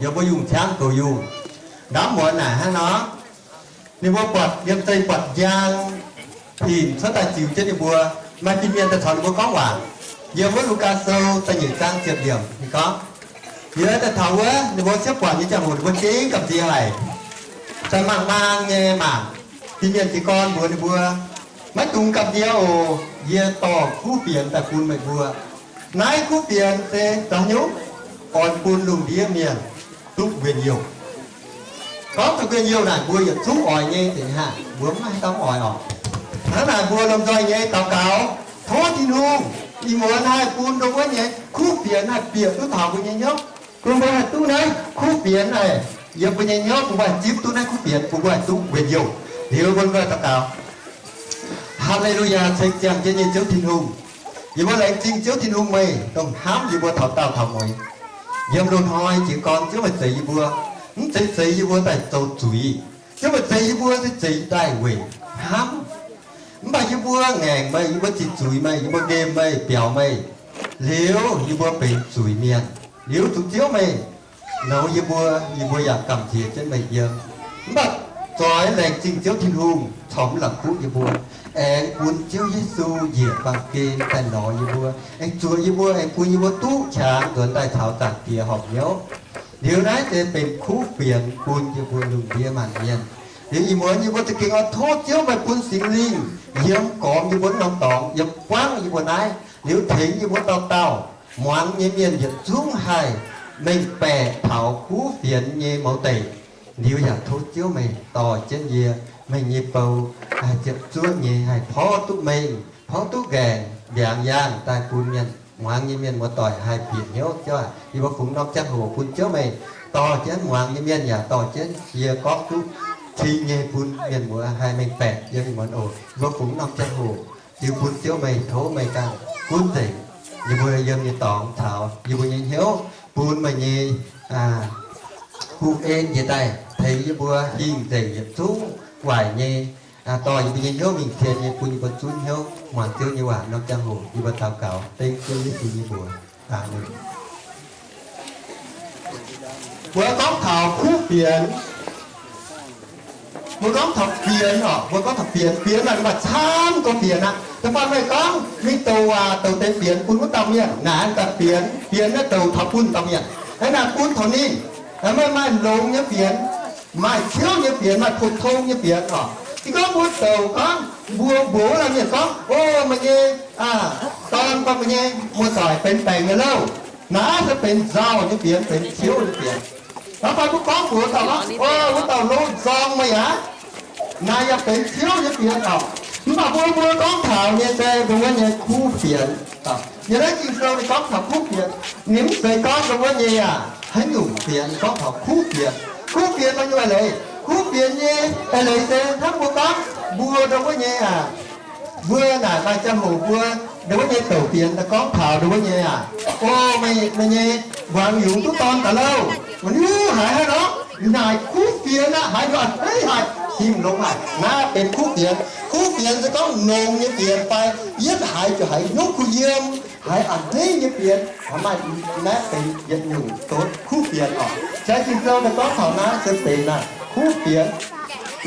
yiem mbuo yungh ciangv goux yungh. Ndaamv muonz naaic hnangv nor, ninh mbuo buatc yiem zeih buatc njang hinc cuotv daaih ziux jienv ninh mbuo. Maaih fin-mienh daaih caux ninh mbuo gorngv waac. Yiem wuov Lugaa Sou da'nyeic zaang ziepc yiemc ninh gorngv, liuz daaih taux wuov ninh mbuo sieqv buatc nyei ziangh hoc ninh mbuo gengh gamh nziex haic. Sai maang-maang nyei mangc, fin-mienh jiez gorn mbuox ninh mbuo, maiv dungx gamh nziex oc. Yie dorh kuv fienx daaih bun meih mbuo. Naaiv kuv fienx se za'nyungc? Oix bun lungh ndiev mienh duqv njien-youh. Gorngv taux njien-youh naaic mbuo yietc zungv oix nyei deix hnangv, mbuo maiv haih gamh oix oc. Hnangv naaic mbuo lomh nzoih nyei daux gaux, tov Tin-Hungh ih muonz haih bun ndongc wuov nyei kuv fienx haih bieqc duqv taux mbuo nyei hnyouv. Bun mbuo haih duqv naaiv kuv fienx naaic yiem mbuo nyei hnyouv, bun mbuo haih zipv duqv naaiv kuv fienx, bun mbuo haih duqv njien-youh. Liuz mbuo daux gaux. Haa^le^lu^yaa, ceng ziangh jienv nyei Ziouv Tin-Hungh. Yie mbuo laengz zingh Ziouv Tin-Hungh meih dongh hnamv yie mbuo taux daauh taux mueiz. Yiem loz-hnoi jiez gorn Ziouv meih zeix yie mbuo, mv zeiz zeix yie mbuo daaih zoux zuiz. Ziouv meih zeix yie mbuo se zeix daaih weic hnamv. Mv baac yie mbuo ngaengc meih, yie mbuo ziqc zuiz meih, yie mbuo nqemh meih, biaux meih, liuz yie mbuo benx zuiz-mienh. Liuz zuqc Ziouv meih nouz yie mbuo, yie mbuo yaac gamh nziex jienv meih yiem. Mv baac zoix laengz zingh Ziouv Tin-Hungh corc mv lamh kuv yie mbuo, aengx bun Ziouv Yesu njiec baamh gen daaih lorz yie mbuo, aengx zuoqc yie mbuo, aengx bun yie mbuo duqv qangx nzuonx daaih taux Zaangc Diex horpc hnyouv. Liuz naaiv se benx kuv fienx bun yie mbuo lungh ndiev maanc mienh. Liuz ih muonz yie mbuo za'gengh oix tov Ziouv meih bun Singx Lingh yiem gormx yie mbuo norm dorngx, yiem buangv yie mbuo naaiv, liuz tengx yie mbuo dauh dauh muangx nyei mienh yietc zungv haih mengh baeqc taux kuv fienx nyei mouz deic. Liuz yaac tov Ziouv meih dorh jienv yie, meih nyei bou, haih ziepc zuoqv nyei, haih porv duqv mengh, porv duqv nqaengc, ndiangx yaangh daaih bun mienh muangx nyei mienh muoz-doic haih bieqc hnyouv. Ziouv aac, yie mbuo fungx norm ziangh hoc bun Ziouv meih dorh jienv muangx nyei mienh yaac dorh jienv yie gorngv duqv cing nyei bun mienh muoz haih mengh baeqc yiem ih muonz oc. Yie mbuo fungx norm ziangh hoc ziux bun Ziouv meih, tov meih ganh gunv nzengc yie mbuo yiem nyei dorngx caux yie mbuo nyei hnyouv, bun meih nyei kuv en njiec daaih tengx yie mbuo hingh nzengc yietc zungv waaic nyei, dorh yie mbuo nyei hnyouv mingh cien nyei, bun yie mbuo zunv hnyouv muangx Ziouv nyei waac norm ziangh hoc. Yie mbuo daux gaux dengv Ziouv Yesu nyei mbuox. Aamen. Mbuo gorngv taux kuv fienx, mbuo gorngv taux fienx oc, mbuo gorngv taux fienx, fienx naaic maaih camv gorx fienx aqv. Da'faanh meih gorngv mingh douc waac douc deix fienx bun wuov dauh mienh, naaic gaax fienx, fienx naaiv douc taux bun dauh mienh, naaiv naaic bun taux ninh, meih maaih longx nyei fienx, maaih ciouv nyei fienx, maaih pou-tong nyei fienx oc. Se gorngv mbuo douc gorngv mbuo mbuox wuov dauh mienh gorngv, o, meih nyei dorn fai meih nyei muoz-doic benx baengc nyei louh, naaiv se benx nzauh nyei fienx, benx ciouv nyei fienx. Hnangv fai mbuo gorngv mbuox dauh gorngv, o, wuov dauh lo nzorng meih aqv, naaiv yaac benx ciouv nyei fienx oc. Mv baac mbuo, mbuo gorngv taux nyei se mbuo wuov nyei kuv fienx. Yiem naaiv Ging-Sou ninh gorngv taux kuv fienx, ninh mv zeiz gorngv mbuo wuov nyei aac haaix nyungc fienx, gorngv taux kuv fienx. Kuv fienx maaih nyungc eix leiz. Kuv fienx nyei eix leiz se hnangv mbuo gorngv mbuo ndau wuov nyei aac, mbuo naaic maaih ziangh hoc mbuo ndau wuov nyei douc fienx daaih gorngv taux ndau wuov nyei aac, o, meih, meih nyei muangx yungz duqv dorn daaih louh, meih hiuv haiz haaix nor, naaic kuv fienx aqv, haiz nor a'hneiv haic, cing longx haic, naaiv benx kuv fienx. Kuv fienx se gorngv longx nyei fienx fai yietv haiz ziouc haiz nyungc kuh yiem, haiz a'hneiv nyei fienx, maaih naaiv benx yietc nyungc kuv fienx oc. Jaax Ging-Sou daaih gorngv taux naaiv se benx naaic kuv fienx.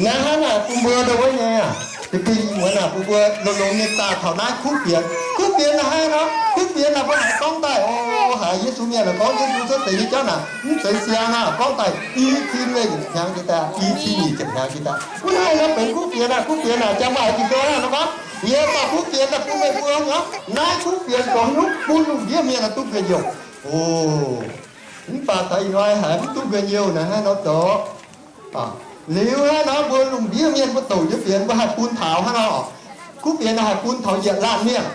Naaiv hnangv naaic bun mbuo ndau wuov nyei aac, da'gengh ih muonz naaic bun mbuo longx-longx nyei zaah taux naaiv kuv fienx. Kuv fienx naaic hnangv nor, kuv fienx naaic mbuo haiz gorngv daaih, o, haiz Yesu mienh naaic gorngv Yesu cuotv seix nyei jauv naaic mv zeiz siang aac, gorngv daaih i cin nyei ziepc hnyangx jiex daaih, i cin nyic ziepc hnyangx jiex daaih. Wuov naaiv nor benx kuv fienx aac. Kuv fienx naaic jangx maaih Ging-Sou hnangv nor gorngv, yie dorh kuv fienx daaih bun meih mbuo nor, naaiv kuv fienx zoux haaix nyungc bun lungh ndiev mienh duqv njien-youh. O, mv baac taux ih hnoi haiz mv duqv njien-youh naaic hnangv nor zoux. Liuz hnangv nor mbuo lungh ndiev mienh mbuo douc nyei fienx mbuo haih bun taux hnangv nor. Kuv fienx naaic haih bun taux yietc laanh mienh,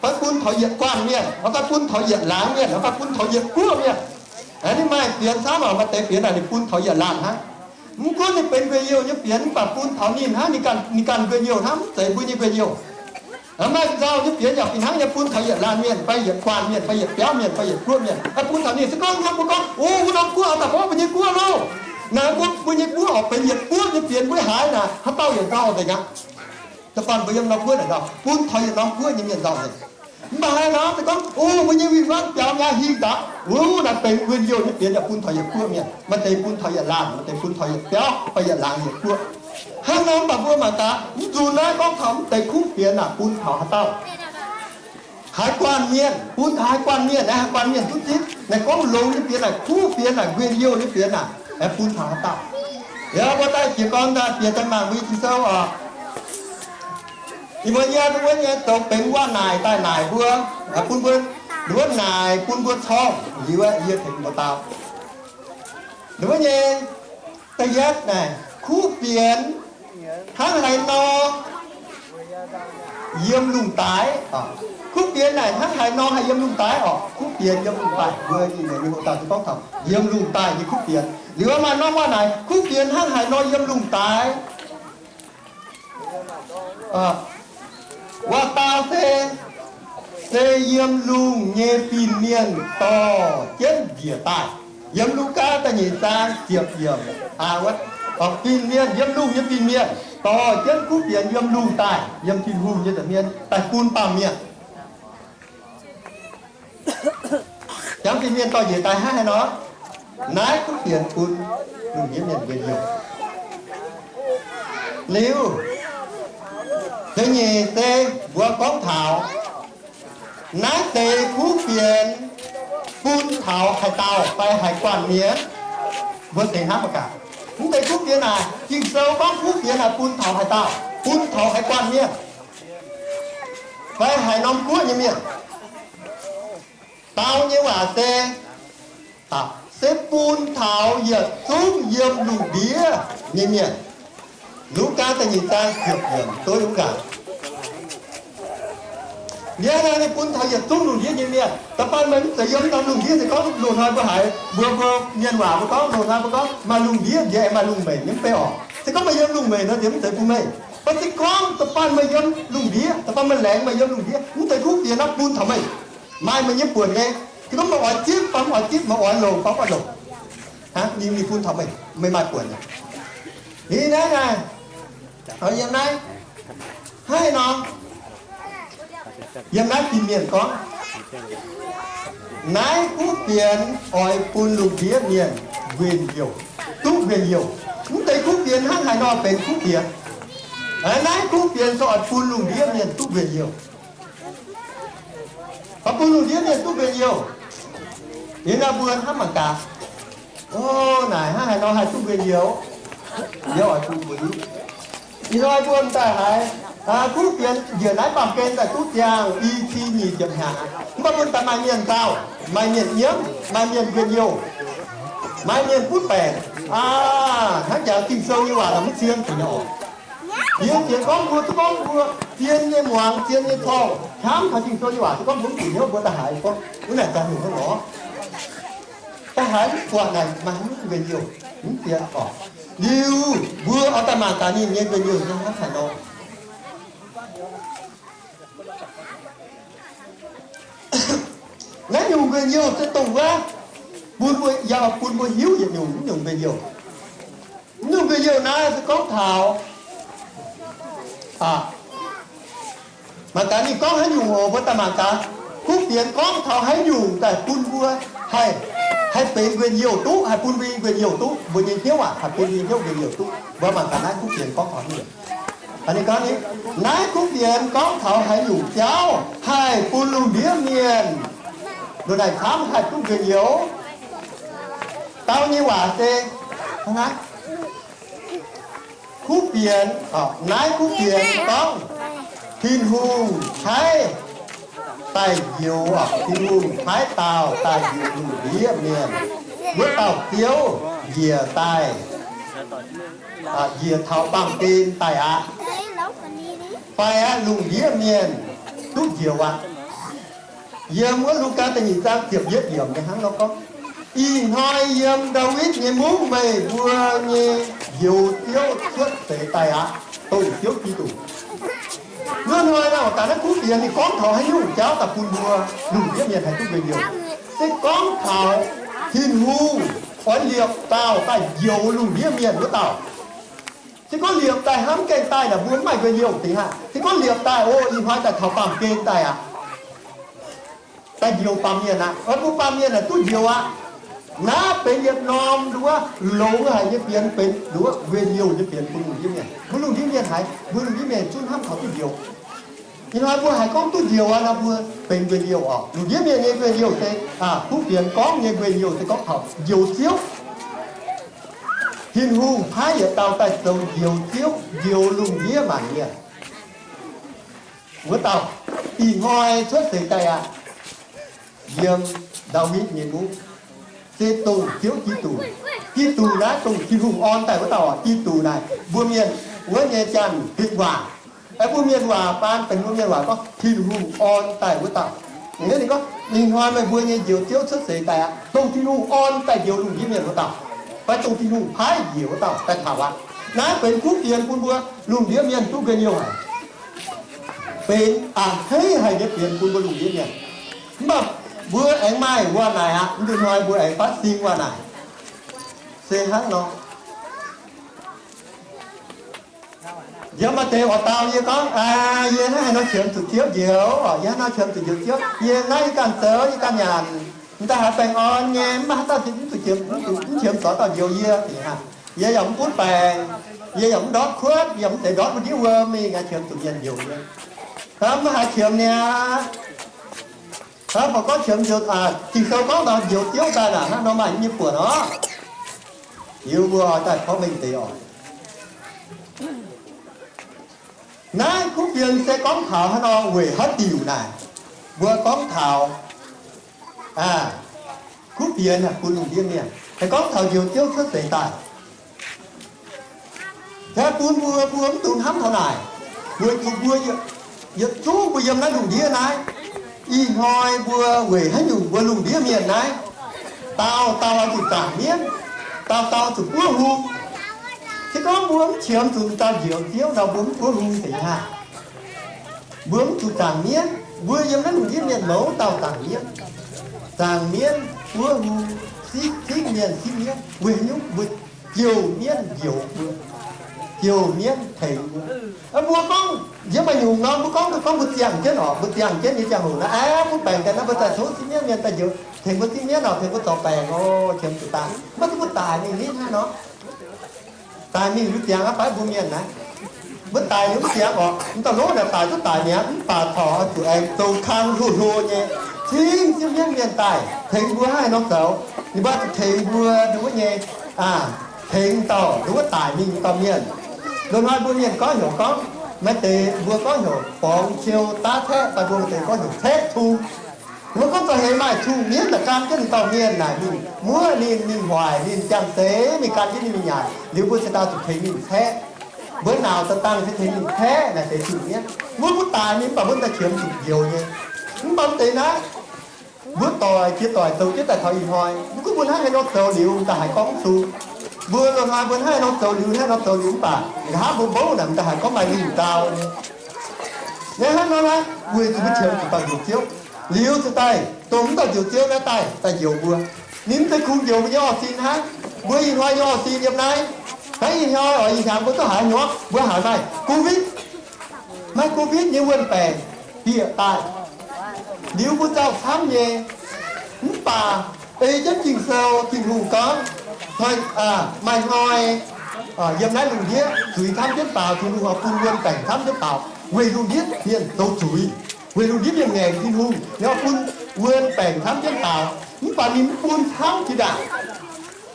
fai bun taux yietc guanh mienh, fai bun taux yietc laangz mienh, fai bun taux yietc guoqv mienh. Ninh maaih fienx camv oc, maaih deix fienx naaic ninh bun taux yietc laanh hnangv. Mv gunv ninh benx njien-youh nyei fienx, mv baac bun taux ninh hnangv, ninh ganh, ninh ganh njien-youh hnangv, mv zeiz mbuo nyei njien-youh. Maaih nzauh nyei fienx yaac fih hnangv nyei, bun taux yietc laanh mienh fai yietc guanh mienh fai yietc biauv mienh fai yietc guoqv mienh. Bun taux ninh se gorngv hnangv mbuo gorngv, o, wuov norm guoqv oix daaih mbuo nyei guoqv loh. Naaiv mbuo, mbuo nyei guoqv oix benx yietc guoqv nyei fienx, mbuo haiz naaic haaix dauh yietc nzauh nzengc aqv. Da'faanh mbuo yiem norm guoqv naaic nzauh, bun taux yietc norm guoqv nyei mienh nzauh nzengc. Mv baac haaix nor se gorngv, o, mbuo nyei win-wangv biaux mi'aqv, hingh daaih, o, naaiv benx njien-youh nyei fienx yaac bun taux yietc guoqv mienh, maaih deix bun taux yietc laanh, maaih deix bun taux yietc biauv fai yietc laangz yietc guoqv. Hnangv nor mv baac mbuo mangc gaax, mv nzunc naaiv gorngv taux mv deix kuv fienx naaic bun taux haaix dauh? Haaix guanh mienh, bun taux haaix guanh mienh, naaiv haaix guanh mienh duqv zipv. Naaiv gorngv longx nyei fienx naaic, kuv fienx naaic, njien-youh nyei fienx naaic, bun taux haaix dauh? Yaac mbuo daaih jiez gorn daaih bieqc daaih mangc mbuo nyei Ging-Sou oc. Ih muonz yie wuov nyei zoux benx waac-naaic daaih naaic mbuo, bun mbuo, wuov naaic bun mbuo corngh liuz yie tengx mbuo dau. Wuov nyei da'yietv naaic, kuv fienx hnangv haaix nor yiem lungh daaih. Kuv fienx naaic hnangv haaix nor haih yiem lungh daaih oc? Kuv fienx yiem lungh daaih, mbuo ih muonz nyei hoc dauh se gorngv taux yiem lungh daaih nyei kuv fienx. Liuz maaih norm waac naaic, kuv fienx hnangv haaix nor yiem lungh daaih? Waac-dau se, se yiem lungh nyei fin-mienh dorh jienv njiec daaih. Yiem Lugaa da'nyeic zaang ziepc yiemc, fin-mienh, yiem lungh nyei fin-mienh dorh jienv kuv fienx yiem lungh daaih, yiem Tin-Hungh nyei nza'hmien daaih bun baamh mienh. Jangx fin-mienh dorh njiec daaih hnangv haaix nor? Naaiv kuv fienx bun lungh ndiev mienh njien-youh. Liuz, da'nyeic se mbuo gorngv taux naaiv deix kuv fienx bun taux haaix dauh fai haaix guanh mienh, mbuo se hnamv mangc gaax. Mv deix kuv fienx naaic, Ging-Sou gorngv kuv fienx naaic bun taux haaix dauh? Bun taux haaix guanh mienh fai haaix norm guoqv nyei mienh? Dau nyei waac se, se bun taux yietc zungv yiem lungh ndiev nyei mienh. Lugaa da'nyeic zaang ziepc yiemc, duqv wuov nqaang. Yie naaiv ninh bun taux yietc zungv lungh ndiev nyei mienh. Da'faanh meih mv zeiz yiem norm lungh ndiev, se gorngv loz-hnoi mbuo haiz mbuo, mbuo mienh waac mbuo gorngv loz-hnoi mbuo gorngv maaih lungh ndiev nziex, maaih lungh meic nyei, mv bei oc. Se gorngv meih yiem lungh meic nor, nziex mv zeiz bun meih. Mv baac se gorngv da'faanh meih yiem lungh ndiev, da'faanh meih laengz meih yiem lungh ndiev, mv zeiz kuv fienx naaiv bun taux meih, maaih meih nyei buonc nyei. Se gorngv meih oix zipv fai mv oix zipv, meih oix longc fai mv oix longc, hnangv ninh, ninh bun taux meih, meih maaih buonc. Ninh naaiv naaic, yiem naaiv, hnangv nor, yiem naaiv fin-mienh gorngv, naaiv kuv fienx oix bun lungh ndiev mienh njien-youh, duqv njien-youh. Mv deix kuv fienx hnangv haaix nor benx kuv fienx? Naaiv kuv fienx se oix bun lungh ndiev mienh duqv njien-youh. Oix bun lungh ndiev mienh duqv njien-youh. Yie naaiv mbuo hnamv mangc gaax, o, naaic hnangv haaix nor haih duqv njien-youh? Yie oix bun mbuo hiuv. Ih hnoi mbuo daaih haiz kuv fienx njiec naaiv baamh gen daaih duqv ziangh i cin nyic ziepc hnyangx, mv baac mbuo daaih maaih mienh nzauh, maaih mienh nyiemv, maaih mienh njien-youh, maaih mienh butv baengc. Aa, hnangv jangx Ging-Sou nyei waac la'maiv zien deix nyei oc. Yie sienx gorngv mbuo, duqv gorngv mbuo zien nyei muangx, zien nyei corngh, hnamv taux Ging-Sou nyei waac, duqv gorngv mbuo mv bieqc hnyouv mbuo daaih haiz gorngv wuov naaic za'heuc hnangv nor. Daaih haiz mv buatc naaic maaih haaix nyungc njien-youh, mv bieqc oc. Liuz mbuo oix daaih mangc gaax ninh nyei njien-youh se hnangv haaix nor. Naaiv nyungc njien-youh se dongh wuov, bun mbuo, yaac bun mbuo hiuv yietc nyungc, nyungc njien-youh. Nyungc njien-youh naaiv se gorngv taux, aa, mangc gaax ninh gorngv haaix nyungc oc, mbuo daaih mangc gaax. Kuv fienx gorngv taux haaix nyungc daaih bun mbuo haih, haih benx njien-youh duqv, haih bun mbuo njien-youh duqv, mbuo nyei hnyouv aac, haih bun mbuo nyei hnyouv njien-youh duqv. Mbuo mangc gaax naaiv kuv fienx gorngv taux haaix nyungc. Ninh gorngv, naaiv kuv fienx gorngv taux haaix nyungc jauv haih bun lungh ndiev mienh ndongc naaic camv haih duqv njien-youh. Dau nyei waac se, hnangv naaiv. Kuv fienx, naaiv kuv fienx gorngv Tin-Hungh paaiv daaih njoux, Tin-Hungh paaiv dauh daaih njoux lungh ndiev mienh. Wuov dauh Ziouv njiec daaih, njiec taux baamh gen daaih aqv. Fai aqv, lungh ndiev mienh duqv njoux aqv. Yiem wuov Lugaa da'nyeic zaang ziepc yietv yiemc nyei hnangv nor gorngv, ih hnoi yiem Ndaawitv nyei mungv meih mbuo nyei Njoux Ziouv cuotv seix daaih aqv, dongh Ziouv Giduc. Wuov hnoi naaiv oix gaax naaiv kuv fienx ninh gorngv taux haaix nyungc jauv daaih bun mbuo lungh ndiev mienh haih duqv njien-youh? Se gorngv taux Tin-Hungh oix liepc dauh daaih njoux lungh ndiev mienh wuov dauh. Se gorngv liepc daaih hnamv gaengh daaih naaic mbuo mv maaih njien-youh dingc aqv. Se gorngv liepc daaih, o, ih hnoi daaih taux baamh gen daaih aqv. daaih njoux baamh mienh aqv. Mbuo baamh mienh naaic duqv njoux aqv. Naaiv benx yietc norm nduov longx haic nyei fienx, benx nduov nquenx youh nyei fienx bun lungh ndiev mienh. Mbuo lungh ndiev mienh haiz, mbuo lungh ndiev mienh zungv hnamv taux duqv njoux. Ih hnoi mbuo haiz gorngv duqv njoux aqv nor, mbuo benx nquenx youh oc. Lungh ndiev mienh nyei nquenx youh se, kuv fienx gorngv nyei nquenx youh se gorngv taux njoux Ziouv. Tin-Hungh paaiv yietc dauh daaih zoux njoux Ziouv, njoux lungh ndiev maanc mienh. Wuov dauh ih hnoi cuotv seix daaih aqv, yiem Ndaawitv nyei wuov, se dongh Ziouv Giduc. Giduc naaiv dongh Tin-Hungh orn daaih wuov dauh. Giduc naaic mbuo mienh wuov nyei Janx-Mienh waac, mbuo mienh waac baan benx mbuo mienh waac gorngv Tin-Hungh orn daaih wuov dauh. Ninh gorngv, ih hnoi meih mbuo nyei njoux Ziouv cuotv seix daaih aqv, dongh Tin-Hungh orn daaih njoux lungh ndiev mienh wuov dauh, fai dongh Tin-Hungh paaiv njiec wuov dauh daaih taux aqv. Naaiv benx kuv fienx bun mbuo lungh ndiev mienh duqv nquenx youh haic, benx a'hneiv haic nyei fienx bun mbuo lungh ndiev mienh. Mv baac mbuo aengx maaih waac naaic aqv. Mv deix hnoi mbuo aengx fatv sing waac naaic se hnangv nor. Yiem maaih deix oix dau yie gorngv, yie hnangv haaix nor qiemx zuqc Ziouv njoux, yie hnangv haaix nor qiemx zuqc njoux Ziouv, yie naaiv yie ganh zoux yie ganh nyanc, m'daaih haaix baengh orn nyei, mv baac haaix dauh mv zuqc qiemx, mv qiemx zuqc dauh njoux yie. Yie yaac mv butv baengc, yie yaac mv ndortv kuotv, yie yaac mv zeiz ndortv mbuo ndiev wuom mingh, yie qiemx zuqc mienh njoux yie. Hnamv mv haaix qiemx niaa. Hnamv mv gorngv qiemx njoux, Ging-Sou gorngv taux njoux Ziouv daaih naaic hnangv nor maaih nyei buonc orqc. Liuz mbuo daaih korv mengh deix oc. Naaiv kuv fienx se gorngv taux hnangv nor weic haaix diuc naaic, mbuo gorngv taux kuv fienx bun lungh ndiev mienh, haih gorngv taux njoux Ziouv cuotv seix daaih. Jaax bun mbuo, mbuo mv dungx hnamv taux naaic, weic zuqc mbuo yietc zungv mbuo yiem naaiv lungh ndiev naaiv, ih hnoi mbuo weic haaix nyungc mbuo lungh ndiev mienh naaiv, dauh dauh zuqc zaangc mienv, dauh dauh zuqc buov hung. Se gorngv mbuo mv qiemx zuqc dauh njoux Ziouv nor, mbuo mv buov hung deix haav. Mbuo mv zuqc zaangc mienv. Mbuo yiem naaiv lungh ndiev mienh mouz dauh zaangc mienv. Zaangc mienv, buov hung, sipv, sipv mienh, sipv mienv. Weic haaix nyungc? Mbuo jouh mienv njoux mbuo, jouh mienv tengx mbuo. Mbuo gorngv nziex maaih nyungc nor, mbuo gorngv, gorngv mbuo ziangh jienv oc, mbuo ziangh jienv nyei ziangh hoc naaiv, aeqv, mbuo baengc daaih naaiv, mbuo daaih tov sipv mienv mienh daaih njoux, tengx mbuo sipv mienv oc, tengx mbuo zorc baengc oc, qiemx zuqc daaih. Mv baac mbuo daic mingh nitv hnangv nor, daic mingh liuz ziangx aqv, baac mbuo mienh naaiv, mbuo daic liuz mv ziangx oc, mv dauh lov naaic daic duqv daic mi'aqv, mv baac corc oix zuqc aengx zoux kang hlo hlo nyei, cingv sipv mienv mienh daaih tengx mbuo hnangv haaix nor zoux, ninh mbuo zuqc tengx mbuo nduov nyei, tengx dauh nduov daic mingh dauh mienh. Loz-hnoi mbuo mienh gorngv heuc gorngv, maaih deix mbuo gorngv heuc borngz qiu daav caeqv, daaih mbuo maaih deix gorngv heuc caeqv cung. Mbuo gorngv za'heix maaih cung mienv daaih gan jienv dauh mienh naaic mingh muoqv ninh, mingh hoic ninh, jangx deix mingh gan jienv ninh mingh nyanc, liuz mbuo cingx daaih zuqc tengx ninh caeqv. Mbuo nauc daaih dangh se tengx ninh caeqv naaic deix cung mienv. Mbuo, mbuo daic mingh mv baac mbuo daaih qiemx zuqc njoux nyei. Mv baac mv deix naaiv, mbuo doic jiex doic zoux jienv daaih taux ih hnoi, mv gunv mbuo hnangv haaix nor zoux liuz, m'daaih haiz gorngv mv sung. Mbuo loz-hnoi mbuo hnangv haaix nor zoux liuz, hnangv haaix nor zoux liuz, mv baac nqa'haav mbuo mbouv naaic m'daaih haiz gorngv maaih lingh ndau nyei. Naaiv hnangv nor naaiv, weic zuqc mbuo qiemx zuqc dauh njoux Ziouv. Liuz cingx daaih dongh mv dauh njoux Ziouv naaiv daaih, daaih njoux mbuo. Ninh mv zeiz kungx njoux mbuo nyei orv sin hnangv. Mbuo ih hnoi nyei orv sin yiem naaiv. Naaiv ih hnoi oix ih hnyangx mbuo duqv haiz hnyouv, mbuo haiz maaih Covid, maaih Covid nyei wuonh baengc bieqc daaih. Liuz mbuo nzauh camv nyei, mv baac ei jienv Ging-Sou Tin-Hungh gorngv, maaih hnoi yiem naaiv lungh ndiev zuiz camv jienv baaux, Tin-Hungh oix bun wuonh baengc camv jienv baaux weic lungh ndiev mienh zoux zuiz, weic lungh ndiev mienh ngaengc Tin-Hungh, ninh oix bun wuonh baengc camv jienv baaux. Mv baac ninh mv bun camv jiex ndaangc.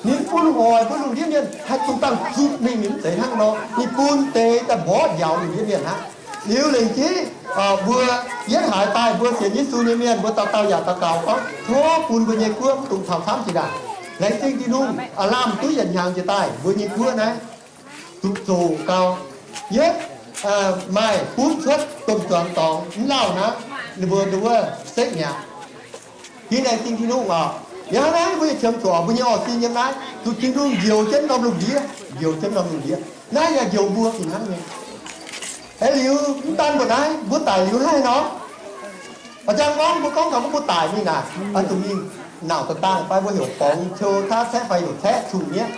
Ninh mv bun hoic mbuo lungh ndiev mienh haih dongh dangh zutc mingh, ninh mv zeiz hnangv nor. Ninh bun deix daaih mborqv njaaux lungh ndiev mienh hnangv. Liuz lengc jeiv mbuo yietv haaix daaih mbuo sienx Yesu nyei mienh, mbuo dauh dauh yaac daux gaux gorngv, tov bun mbuo nyei guoqv mv dungx taux camv jiex ndaangc. Laengz zingh Tin-Hungh, lamh duqv yietc hnyangx jiex daaih mbuo nyei guoqv naaiv zuqc zoqc gau. Yietv maaih butv cuotv domh zuangx dorngx mv lauh hnangv, ninh mbuo nduov sekv mi'aqv. Yie laengz zingh Tin-Hungh oc. Yie hnangv naaiv mbuo yietc qiemx zuqc mbuo nyei orv sin yiem naaiv, zuqc Tin-Hungh njoux jienv norm lungh ndiev, njoux jienv norm lungh ndiev. Naaiv yaac njoux mbuo fih hnangv nyei. Aeqv, liuz mv daan mbuo naaiv, mbuo daic liuz hnangv haaix nor? Oix jang gorngv mbuo gorngv taux mbuo daic mingh naaic, oix zuqc mingh nauc da'dangh fai mbuo heuc borngz qiu taav caeqv fai heuc caeqv cung mienv,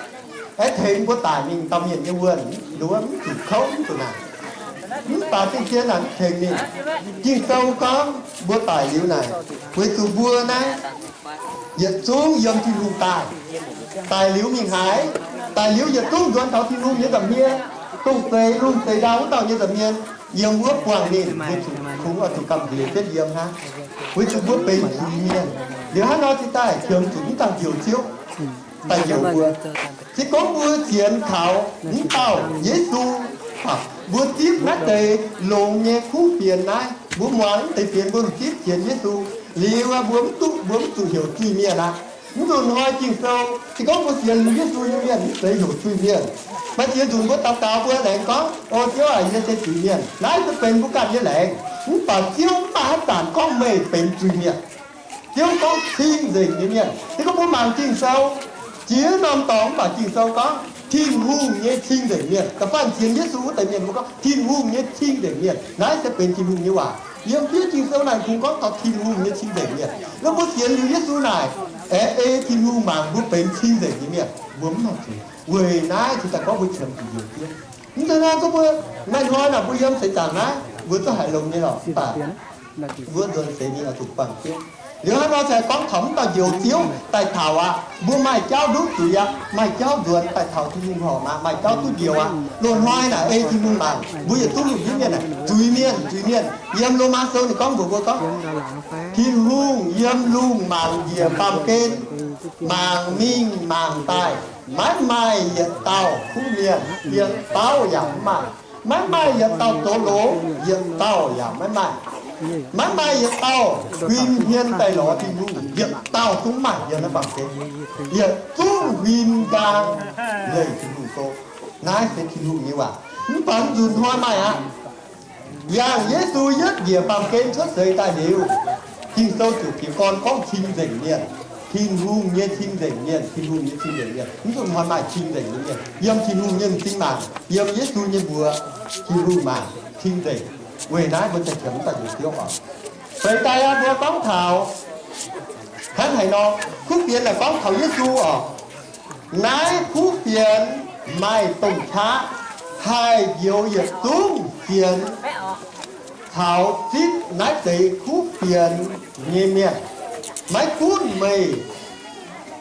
aeqv, tengx mbuo daic mingh dauh mienh nyei wuonh, nduov mv zuqc kouv mv zuqc naanc. Mv baac zien-zien naaic mv tengx ninh. Ging-Sou gorngv mbuo daic liuz naaic, weic zuqc mbuo naaiv yietc zungv yiem Tin-Hungh daaih. Daic liuz mingh haaix? Daic liuz yietc zungv nzuonx taux Tin-Hungh nyei nza'hmien, dongh zeix lungh zeix ndau wuov dauh nyei nza'hmien, yiem wuov buangh ninh, weic zuqc kungx oix zuqc gamh nziex jienv yiem hnangv, weic zuqc mbuo benx zuiz-mienh. Liuz hnangv nor cingx daaih qiemx zuqc mv dangh njoux Ziouv daaih njoux mbuo. Se gorngv mbuo sienx kaux mv dauh Yesu, mbuo zipv naaiv deix longx nyei kuv fienx naaiv, mbuo muangx mv deix fienx mbuo m'zipv sienx Yesu, liuz mbuo mv duqv, mbuo mv zuqc heuc zuiz-mienh aqv. Mv nzunc hnoi Ging-Sou, se gorngv mbuo sienx liuz Yesu nyei mienh mv zeiz heuc zuiz-mienh. Maaih ziex nzunc mbuo daux gaux mbuo laengz gorngv, O Ziouv aac, yie se zuiz-mienh. Naaiv se benx mbuo ganh nyei laengz. Mv baac Ziouv mv maaih haaix zanc gorngv meih benx zuiz-mienh. Ziouv gorngv cing-nzengc nyei mienh. Se gorngv mbuo mangc Ging-Sou, jiex norm dorngx mv baac Ging-Sou gorngv Tin-Hungh nyei cing-nzengc mienh. Da'faanh sienx Yesu wuov deix mienh mbuo gorngv Tin-Hungh nyei cing-nzengc mienh. Naaiv se benx Tin-Hungh nyei waac. Yiem fiev Ging-Sou naaic kungx gorngv taux Tin-Hungh nyei cing-nzengc mienh. Nor mbuo sienx liuz Yesu naaic, aengx ei Tin-Hungh mangc mbuo benx cing-nzengc nyei mienh, mbuo mv haih zuiz. Weic naaiv cingx daaih gorngv mbuo qiemx zuqc njoux Ziouv. Mv zeiz hnangv gorngv mbuo maaih hnoi naaic mbuo yiem seix zaangc naaiv, mbuo zungv haiz longx nyei lorqc, mv baac mbuo nzuonx seix mingh oix zuqc buangh Ziouv. Liuz hnangv nor se gorngv taux mv dauh njoux Ziouv daaih taux aqv, mbuo maaih jauv nduqc zuiz aqv, maaih jauv nzuonx daaih taux Tin-Hungh horpc aqv, maaih jauv duqv njoux aqv. Loz-hnoi naaic ei Tin-Hungh mangc, mbuo yietc zungv lungh ndiev mienh naaic zuiz-mienh, zuiz-mienh. Yiem Lomaa Sou ninh gorngv mbuox mbuo gorngv, Tin-Hungh yiem lungh mangc njiec baamh gen, mangc mingh mangc daaih, maiv maaih yietc dauh kuv mienh, yietc dauh yaac mv maaih. Maiv maaih yietc dauh zoux longx, yietc dauh yaac maiv maaih. Maiv maaih yietc dauh huin hmien daaih lorz Tin-Hungh, yietc dauh zungv mv maaih yiem naaiv baamh gen. Yietc zungv huin nqaang leih Tin-Hungh go. Naaiv se Tin-Hungh nyei waac. Mv baac mv nzunc hnoi maaih aqv. Yangh Yesu yietv njiec baamh gen cuotv seix daaih liuz, Ging-Sou ziouc jiez gorn gorngv cing-nzengc mienh, Tin-Hungh nyei cing-nzengc mienh, Tin-Hungh nyei cing-nzengc mienh. Mv nzunc hnoi maaih cing-nzengc nyei mienh yiem Tin-Hungh nyei m'zing mangc, yiem Yesu nyei mbuox, Tin-Hungh mangc cing-nzengc. Weic naaiv mbuo cingx qiemx daaih njoux Ziouv oc. Seix daaih aqv, mbuo gorngv taux hnangv haaix nor, kuv fienx naaic gorngv taux Yesu oc. Naaiv kuv fienx maaih domh qaqv haih njoux yietc zungv fienx caux zipv naaiv deix kuv fienx nyei mienh. Maiv gunv meih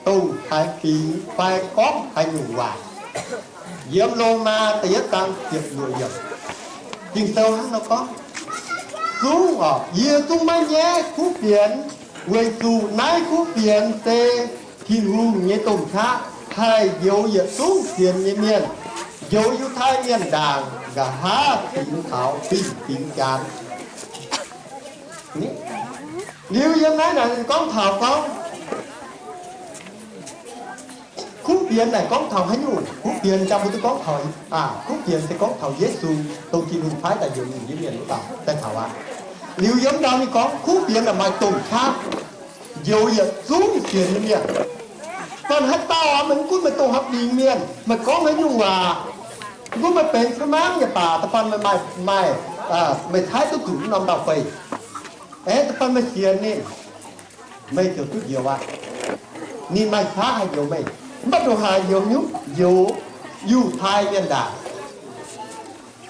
dongh haaix fingx fai gorngv haaix nyungc waac. Yiem Lomaa da'yietv zaang ziepc luoqc yiemc, Ging-Sou hnangv nor gorngv, zungv oc, yie zungv maiv nyaiv kuv fienx, weic zuqc naaiv kuv fienx se Tin-Hungh nyei domh qaqv haih njoux yietc zungv sienx nyei mienh, njoux Yiutai Mienh ndaangc, nqa'haav fingx taux fingx-fingx Janx. Liuz yiem naaiv naaic gorngv taux gorngv, kuv fienx naaic gorngv taux haaix nyungc? Kuv fienx jang mbuo duqv gorngv taux, aa, kuv fienx se gorngv taux Yesu, dongh Tin-Hungh paaiv daaih njoux mienh wuov dauh daaih taux aqv. Liuz yiem ndau ninh gorngv kuv fienx naaic maaih domh qaqv njoux yietc zungv sienx nyei mienh. Dongh haaix dauh aqv, maiv gunv meih dongh haaix fingx mienh, meih gorngv haaix nyungc waac, maiv gunv meih benx camv nyei baac, da'faanh meih maaih, maaih, meih caaiv duqv zuqc wuov norm ndau-beih, aeqv, da'faanh meih sienx ninh, meih ziouc duqv njoux aqv. Ninh maaih qaqv haih njoux meih. Mv baac ndongc haaix njoux nyungc? Njoux Yiutai Mienh ndaangc.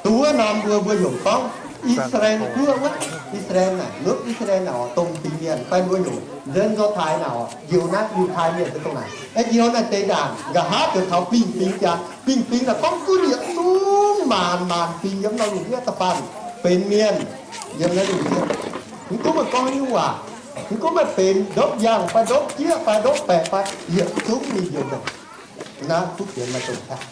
Dongh wuov norm mbuo, mbuo heuc gorngv I^saa^laa^en Guoqv wuov, I^saa^laa^en naaic, lutv I^saa^laa^en naaic oc, domh fingx mienh fai mbuo heuc nzen nzor taaix naaic oc, njoux naaiv Yiutai Mienh se dongh naaic. Aeqv, njoux naaiv deix ndaangc, nqa'haav ziouc taux fingx-fingx Janx. Fingx-fingx naaic gorngv gunv yietc zungv maanc maanc fingx yiem norm lungh ndiev da'faanh benx mienh yiem naaiv lungh ndiev. Mv gunv meih gorngv nyungc waac, mv gunv meih benx ndopv-yangh fai ndopv-jieqv fai ndopv-baeqc fai yietc zungv mingh njoux naaic. Naaiv kuv fienx maaih domh qaqv.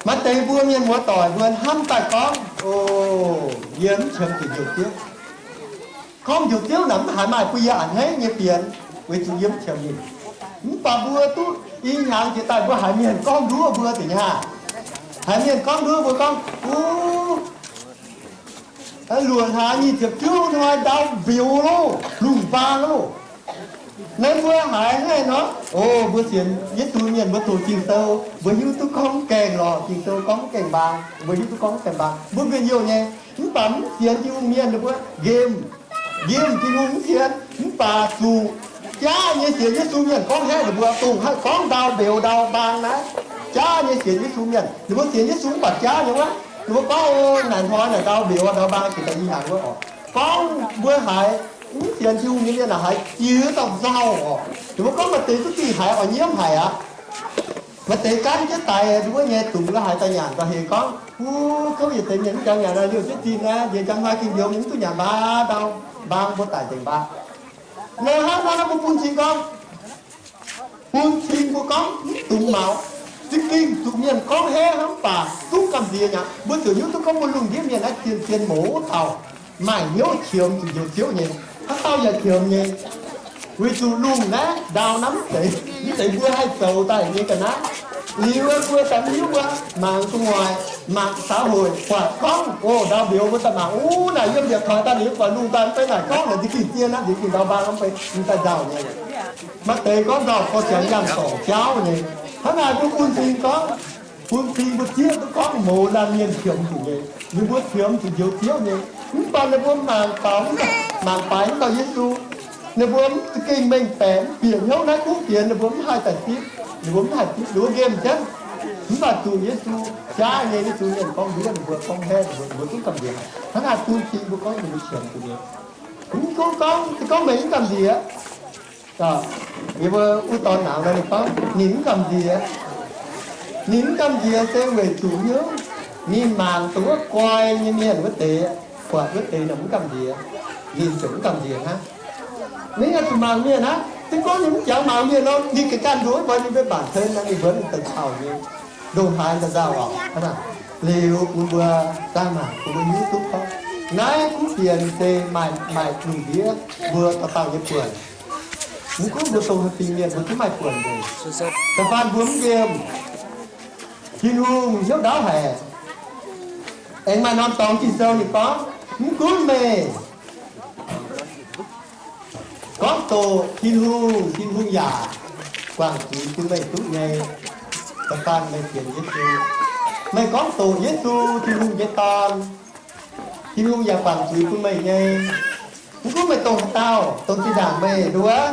Maaih deix mbuo mienh muoz-doic mbuo hnamv daaih gorngv, O, yie mv qiemx zuqc njoux Ziouv. Gorngv njoux Ziouv naaic mv haiz maaih bun yie a'hneiv nyei fienx, weic zuqc yie mv qiemx ninh. Mv baac mbuo duqv i hnyangx jiex daaih mbuo haiz mienh gorngv nduov mbuo deix nyei aqv. Haiz mienh gorngv nduov mbuo gorngv, O, luoqc hlaax nyic ziepc juov hnoi ndau mbeux loh, lungh mbaang loh. Naaiv mbuo haiz hnangv nor, o, mbuo sienx Yesu mienh mbuo doqc Ging-Sou, mbuo hiuv duqv gorngv gaengh lorh, Ging-Sou gorngv gaengh mbaang, mbuo hiuv duqv gorngv gaengh mbaang, mbuo mienh youh nyei. Mv baac mv sienx Tin-Hungh mienh ninh mbuo nqemh, nqemh Tin-Hungh mv sienx, mv baac zuqc jaav nyei sienx Yesu mienh gorngv haeqv ninh mbuo dongh haih gorngv ndau mbeux ndau mbaang naaiv. jaav nyei sienx Yesu mienh. Ninh mbuo sienx Yesu mv baac jaav nyei wuov. Ninh mbuo gorngv, naaic hnoi naaic ndau mbeux ndau mbaang jiex daaih i hnaangx wuov oc. Gorngv mbuo haiz mv sienx Tin-Hungh nyei mienh naaic haiz jiex dauh nzauh oc. Ninh mbuo gorngv maaih deix duqv dingh haiz oix nyiemv haic aqv. Maaih deix gaanv jienv daix ninh mbuo nyei dungz lo haiz daaih nyanc daaih heuc gorngv, wuov kouv yietc deix mienh mv jangx nyanc liouh jienv zinh naaiv, njiec njang hnoi gengh njoux mingh mv duqv nyanc mbaa ndau, mbaang mbuo daic nzengc mbaa. Naaiv hnangv naaiv mbuo bun cing gorngv, bun cing mbuo gorngv mv dungx maux. Za'gengh zuqc mienh gorngv heiv hnangv mv baac zungv gamh nziex nyei aqv. Mbuo ziouc hiuv duqv gorngv mbuo lungh ndiev mienh naaiv zien-zien mouz taux maaih hnyouv qiemx zuqc njoux Ziouv nyei. Haaix dauh yaac qiemx nyei. Weic zuqc lungh naaiv ndau naaiv mv zeiz, mv zeiz mbuo haih zoux daaih nyei ga'naaiv. Liuz mbuo daaih mv hiuv wuov, mangc gu'nguaaic, mangc xã hội buatc gorngv, o, ndau mbiuz mbuo daaih mangc, uv, naaic yiem mbiaauc toic daaih liuz buatc lungh daaih mv bei naaic gorngv naaic za'gengh zien aqv, za'gengh ndau mbaang mv bei, mv daaih nzauh nyei. Maaih deix gorngv nzauh gorx-siangx yangh dorngc jauv nyei. Hnangv naaic mbuo bun cing gorngv, bun cing mbuo zieqv duqv gorngv mouz laanh mienh qiemx zuqc nyei, ninh mbuo qiemx zuqc njoux Ziouv nyei. Mv baac ninh mbuo mangc faaux, mangc faix mv dauh Yesu, ninh mbuo mv za'gengh mengh baeqc mv bieqc hnyouv naaiv kuv fienx, ninh mbuo mv haih daaih zipv, ninh mbuo mv haih zipv, ninh mbuo nqemh jienv. Mv baac zuqc Yesu jaav nyei, Yesu mienh gorngv nduov ninh mbuo, gorngv haiv ninh mbuo, ninh mbuo zungv gamh nziex. Hnangv naaic bun cing mbuo gorngv ninh mbuo qiemx zuqc nyei. Mv gunv gorngv, se gorngv meih mv gamh nziex, yie mbuo wuov dorn nauz nor ninh gorngv ninh mv gamh nziex. Ninh mv gamh nziex se weic zuqc hnyouv ninh mangc dongh wuov guai nyei mienh wuov deix, buatc wuov deix ninh mv gamh nziex, ninh ziouc mv gamh nziex hnangv. Ninh yaac zuqc mangc mienh hnangv. Se gorngv ninh mv jangx mangc mienh nor, ninh ganh ganh nduov mbuo ninh mbenc mbaanc cen nor, ninh mbuo ninh daaih caux nyei. Ndongc haaix daaih nzauh oc. Hnangv naaic liuz bun mbuo daaih mangc, bun mbuo hiuv duqv gorngv naaiv kuv fienx se maaih, maaih lungh ndiev mbuo da'faanh nyei buonc. Mv gunv mbuo dongh haaix fingx mienh mbuo zungv maaih buonc nzengc. Da'faanh mbuo mv nqemh, Tin-Hungh hnyouv ndaauv haic. Aengx maaih norm dorngx Ging-Sou ninh gorngv, mv gunv meih gorngv doqc Tin-Hungh, Tin-Hungh yaac guangc zuiz bun meih duqv nyei. Da'faanh meih sienx Yesu, meih gorngv doqc Yesu, Tin-Hungh nyei Dorn, Tin-Hungh yaac guangc zuiz bun meih nyei. Mv gunv meih dongh haaix dauh, dongh zinh ndaangc meih nduov,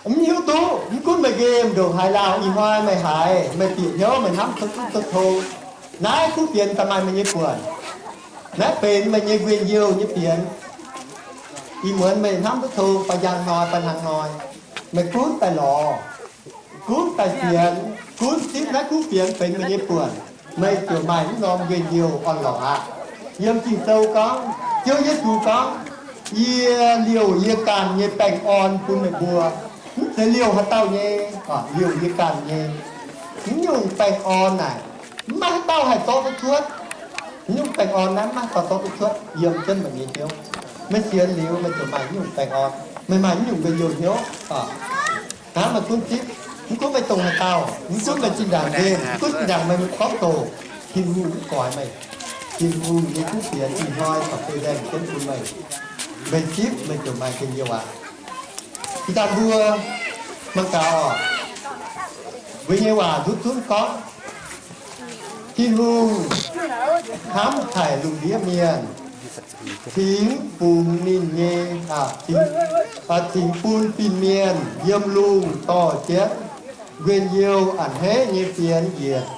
mv hiuv duqv, mv gunv meih nqemh ndongc haaix lauh, ih hnoi meih haiz, meih bieqc hnyouv, meih hnamv duqv duqv to, naaiv kuv fienx daaih maaih meih nyei buonc. Naaiv benx meih nyei nquin youh nyei fienx. Ih muonz meih hnamv duqv to, fai njang hnoi, fai hnangv hnoi, meih gunv daaih lorz, gunv daaih sienx, gunv zipv naaiv kuv fienx benx meih nyei buonc, meih ziouc maaih mv norm nquin youh orn-lorqc aqv. Yiem Ging-Sou gorngv, Ziouv Yesu gorngv, yie liouh yie ganh nyei baengh orn bun meih mbuo. Mv zeiz liouh haaix dauh nyei, liouh yie ganh nyei. Mv nyungc baengh orn naaic, mv maaih haaix dauh haih zorqv duqv cuotv. Mv nyungc baengh orn naaiv mv maaih haaix dauh zorqv duqv cuotv yiem jienv meih nyei hnyouv. Meih sienx liuz meih ziouc maaih mv nyungc baengh orn, meih maaih mv nyungc nquin youh hnyouv. Hnangv meih gunv zipv, mv gunv meih dongh haaix dauh, mv gunv meih zinh ndaangc nqemh, mv gunv zinh ndaangc meih gorngv doqc, Tin-Hungh mv goix meih. Tin-Hungh nyei kuv fienx ih hnoi corc deix nzaeng jienv bun meih. Meih zipv meih ziouc maaih njien-youh aqv. Ih zanc mbuo mangc gaax oc, mbuo nyei waac nduqc zunv gorngv, Tin-Hungh hnamv haic lungh ndiev mienh, cingx fungx ninh nyei, cingx bun fin-mienh yiem lungh dorh jienv nquen-youh a'hneiv nyei fienx yietc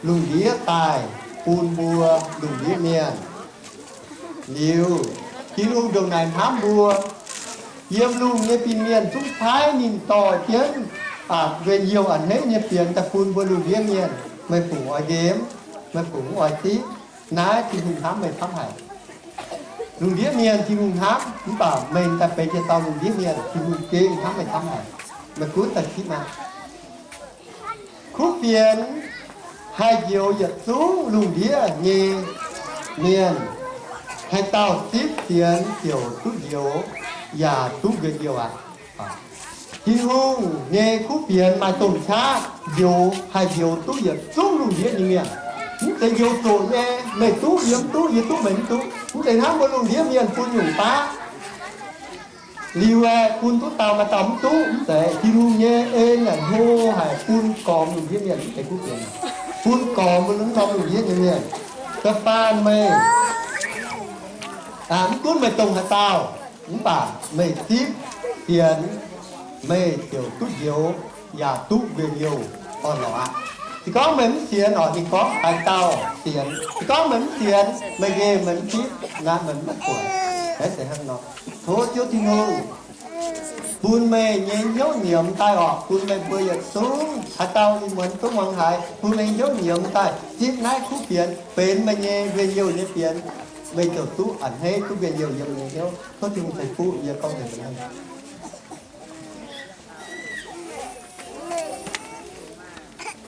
lungh ndiev daaih bun mbuo lungh ndiev mienh. Liuz, Tin-Hungh ndongc naaic hnamv mbuo, yiem lungh nyei fin-mienh zungv paaiv ninh dorh jienv nquen-youh a'hneiv nyei fienx daaih bun mbuo lungh ndiev mienh. Meih fungc oix nqemh, meih fungc mv oix zipv, naaiv Tin-Hungh hnamv meih camv haic. Lungh ndiev mienh Tin-Hungh hnamv, mv baac meih daaih benx yietc dauh lungh ndiev mienh, Tin-Hungh gengh hnamv meih camv haic. Meih gunv daaih zipv maah! Kuv fienx haih njoux yietc zungv lungh ndiev nyei mienh. Haaix dauh zipv fienx ziouc duqv njoux yaac duqv nquen-youh aqv. Tin-Hungh nyei kuv fienx maaih domh qaqv njoux, haih njoux duqv yietc zungv lungh ndiev nyei mienh. Mv zeiz njoux zoqc nyei, meih duqv yie mv duqv, yie duqv meih mv duqv. Mv zeiz hnangv mbuo lungh ndiev mienh bun nyungc baav liuz aeqv, bun duqv dauh maaih dauh mv duqv. Mv zeiz. Tin-Hungh nyei en yaac hlo haic bun gormx lungh ndiev mienh, mv zeiz kuv fienx, bun gormx mbuo norm lungh ndiev nyei mienh. Da'faanh meih, mv gunv meih dongh haaix dauh, mv baac meih zipv fienx, meih ziouc duqv njoux yaac duqv nquen-youh orn-lorqc aqv. Ninh gorngv meih mv sienx orqc, ninh gorngv haaix dauh sienx? Ninh gorngv meih mv sienx, meih nqemh meih mv zipv, naaiv meih mv buatc. Naaiv se hnangv nor. Tov Ziouv Tin-Hungh bun meih nyei hnyouv nyiemz daaih orqc, bun meih mbuo yietc zungv haaix dauh ih muonz duqv muangx haiz, bun meih hnyouv nyiemz daaih zipv naaiv kuv fienx benx meih nyei njien-youh nyei fienx. Meih ziouc duqv a'hneiv duqv njien-youh yiem meih nyei hnyouv. Tov Tin-Hungh ceix fuqv yie gorngv nzengc.